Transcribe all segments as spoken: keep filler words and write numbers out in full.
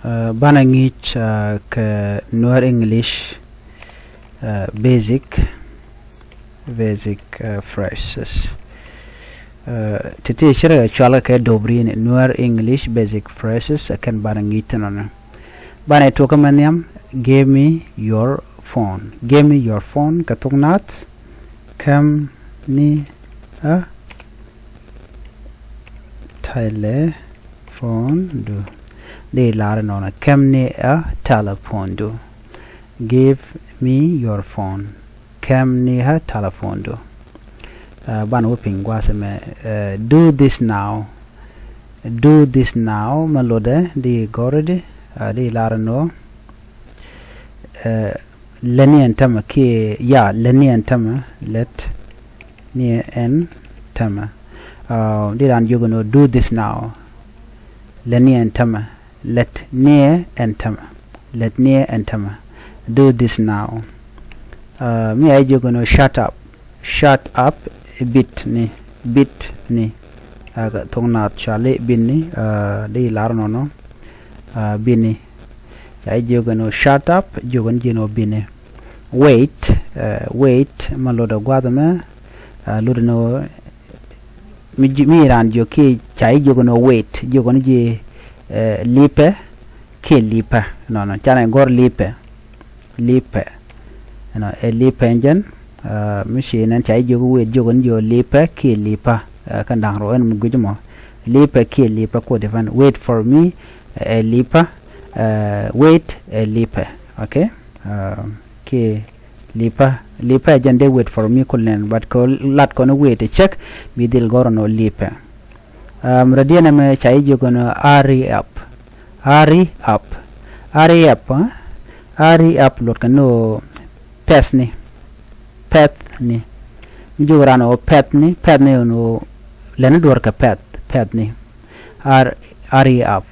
Banɛ ŋi̱i̱c kɛ Nuer English basic, basic phrases. Ti̱ti̱ cirɛ cual kɛ dobri ni Nuer English basic phrases, kɛn banɛ ŋi̱i̱c thin ɔnɛ. Banɛ tuɔkä mɛ nhiam, give me your phone. Give me your phone kɛ thok Naath. Kɛm ni ɛ telephone du. Di lar nɔnɔ, kɛm ni ɛ telephone du. Give me your phone. Kɛm ni ɛ telephone du. Banɛ wä piny gua̱a̱th mɛ, do this now. Do this now mɛ lotdɛ di gɔrɛ di, di lar nɔ. Lät ni ɛn tämɛ kiɛ, ya, lät ni ɛn tämɛ, lät ni ɛn tämɛ. Di ran jiök ɛn ɣöö do this now. Lät ni ɛn tämɛ, lät ni ɛn tämɛ. Lät ni ɛn tämɛ. Do this now. Mi a jiök ɛn ɣöö shut up. Shut up, bit ni, bit ni. Thok Naath cuali bit ni, di lar nɔnɔ, bit ni. Ca jiök ɛn ɣöö shut up, jiök ɛn ji̱n ɣöö bini. Wait, wait mɛ lotdɛ gua̱a̱th mɛ, lotdɛ ni ɣöö mi ran jiök kiɛ ca jiök ɛn ɣöö wait, jiök ɛn ji̱ lipɛ kiɛ lipä. Nɔnɔ canɛ gɔ̱r lipɛ, lipɛ. Ɛnɔ ɛ lipɛ jɛn. Mi ci nɛn ca jiök wait, jiök ɛn ji̱ ɣöö lipɛ kiɛ lipä. Kɛn da̱ŋ rɔ ɛn mi gui̱c mɔ. Lipɛ kiɛ lipä kuɔ different. Wait for me ɛ lipä. Wait ɛ lipɛ. Okay. Kiɛ lipä, lipä jɛn dee wait for me kul nɛn, but kɛ lat kɔn wait ɛ cäk, bi dhil gɔ̱r ɛn ɣöö lipɛ. Rɔ diɛn ɛmɛ ca jiök ɛn ɣöö hurry up. Hurry up. Hurry up. Hurry up luɔt kɛ ni ɣöö pɛth ni. Pɛth ni. Mi jiök ran ɣöö pɛth ni, pɛth ni ɛn ɣöö lɛn ni duɔ̱r kɛ pɛth, pɛth ni. Hurry up.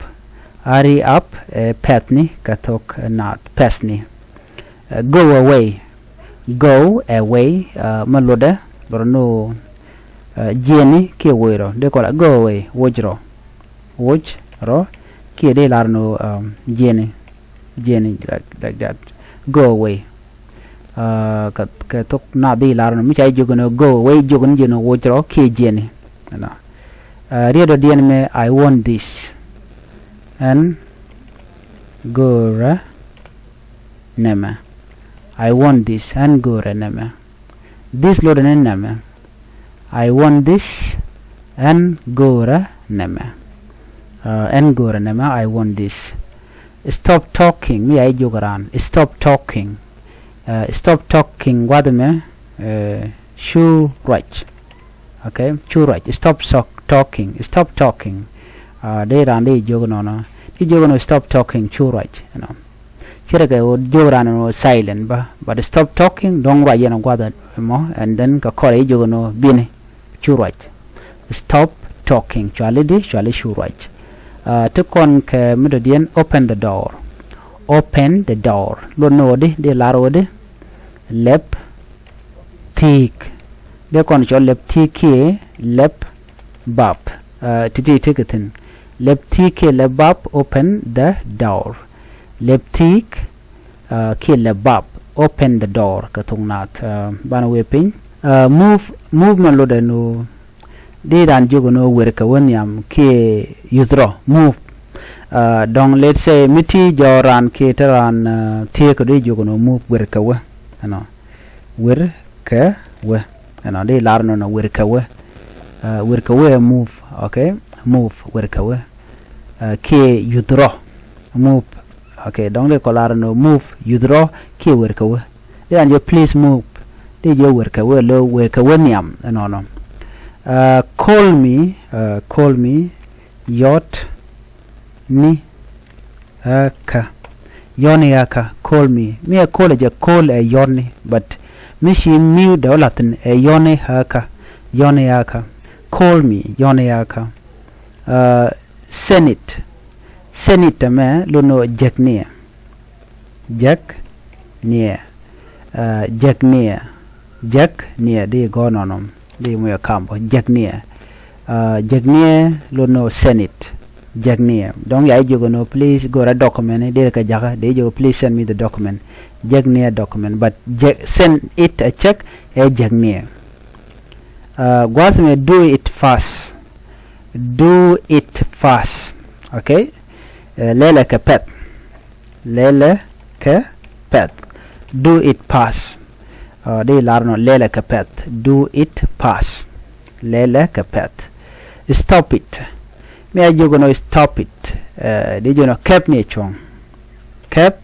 Hurry up ɛ pɛth ni kɛ thok Naath, pɛth ni. Go away. Go away mɛ lotdɛ, lotdɛ ni ɣöö jiɛni kiɛ woc rɔ. Dee kɔn la go away, woc rɔ. Woc rɔ kiɛ dee lar ni ɣöö jiɛni, jiɛni, like that. Go away. Kɛ thok Naath di lar ni ɣöö mi ca jiök ni ɣöö go away, jiök ni ji̱n ɣöö woc rɔ kiɛ jiɛni. Riet dɔ̱diɛn mɛ, I want this. Ɛn go̱o̱rä nɛmɛ. I want this, ɛn go̱o̱rä nɛmɛ. This lotdɛ ni nɛmɛ. I want this, ɛn go̱o̱rä nɛmɛ. Ɛn go̱o̱rä nɛmɛ, I want this. Stop talking, mi a jiök ran. Stop talking. Stop talking gua̱a̱th mɛ, cu ruac. Okay, cu ruac. Stop talking. Stop talking. Dee ran dee jiök nɔnɔ. Dee jiök nɔ stop talking, cu ruac. Cirɛ kɛ jiök ran nɔ silent bä. But stop talking, dɔ̱ŋ ruac yɛn gua̱th ɛmɔ, and then kɛ kɔrɛ jiök nɔ bini, cu ruac. Stop talking. Cuali di, cuali cu ruac. Ti kɔn kɛ mi dɔ̱diɛn, open the door. Open the door. Luɔt ni ɣöö di, di lar ɣöö di. Lɛp thi̱i̱k. Dee kɔn cɔl lɛp thi̱i̱k kiɛ lɛp bap. Ti̱ti̱ tekɛ thi̱n. Lɛp thi̱i̱k kiɛ lɛp bap, open the door. Lɛp thi̱i̱k kiɛ lɛp bap, open the door kɛ thok Naath. Banɛ wee piny. Move, move mɛ lotdɛ ni ɣöö di ran jiök ni ɣöö wer kɛ wä nhiam kiɛ yuth rɔ, move. Dɔ̱ŋ let's say mi ti jɔɔk ran kiɛ te ran thieek kɛ di jiök ni ɣöö move, wer kɛ wä. Ɛnɔ. Wer kɛ wä. Ɛnɔ, di lar nɔnɔ wer kɛ wä. Wer kɛ wä ɛ move, okay? Move, wer kɛ wä. Kiɛ yuth rɔ. Move. Okay, dɔ̱ŋ di kɔ lar nɔ move, yuth rɔ kiɛ wer kɛ wä. Di ran jɛ please move. Di jɛ wer kɛ wä, lo wer kɛ wä nhiam ɛnɔnɔ. Call me, call me, yɔt ni ɣä kä. Yɔni ɣä kä, call me. Mi ɛ call ɛ jɛ call ɛ yɔni, but mi ci mi dee wä la̱thin ɛ yɔni ɣä kä. Yɔni ɣä kä. Call me, yɔni ɣä kä. Send it. Send it ɛmɛ lot ni ɣöö jäk niɛ. Jäk niɛ. Jäk niɛ. Jäk niɛ di gɔ̱r nɔnɔ. Di mucɛ kam bä. Jäk niɛ. Jäk niɛ lot ni ɣöö send it. Jek niɛ. Dɔ̱ŋ ya jiök ɛnɔ, please, go̱rɛ document ni, dee kɛ jakä, dee jiök, please send me the document. Jek niɛ document, but jek, send it a check, ɛ jek niɛ. Uh, gua̱th mɛ, do it fast. Do it fast. Okay? Uh, lɛlɛ kɛ pɛth. Lɛlɛ kɛ pɛth. Do it fast. Uh, dee lar nɔ, lɛlɛ kɛ pɛth. Do it fast. Lɛlɛ kɛ pɛth. Stop it. Mi a jiök nɔ, stop it. Uh, dee jiök nɔ, kɛp ni cuɔ̱ŋ. Kɛp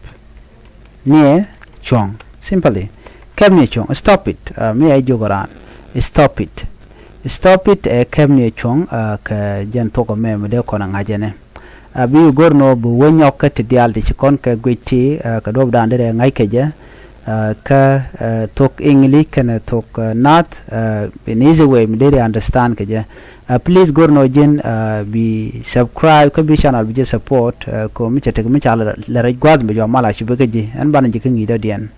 ni cuɔ̱ŋ. Simply. Kɛp ni cuɔ̱ŋ. Stop it. Uh, mi a jiök raan. Stop it. Stop it, ɛ kɛp ni cuɔ̱ŋ, uh, kɛ jɛn thok ɛmɛ mi dee kɔn a ŋa̱c ɛnɛ. Uh, bi go̱r nɔ bi wä nyɔk kä ti diaal ti ci kɔn kɛ guic ti, uh, kɛ duɔp dan derɛ ŋa̱c kɛ jɛ, uh, kä, uh, thok English kɛnɛ thok, uh, Naath, uh, in easy way mi deri understand kɛ jɛ. Uh, please go̱r nɔ ji̱n, uh, bi subscribe kä bi channel bi jɛ support, uh, kɛ mi cɛ tek mi ca lɛ rɛc gua̱th bi jɔak mal a cupi kä ji̱. Ɛn banɛ ji̱ kä ŋi̱i̱c dɔ̱diɛn.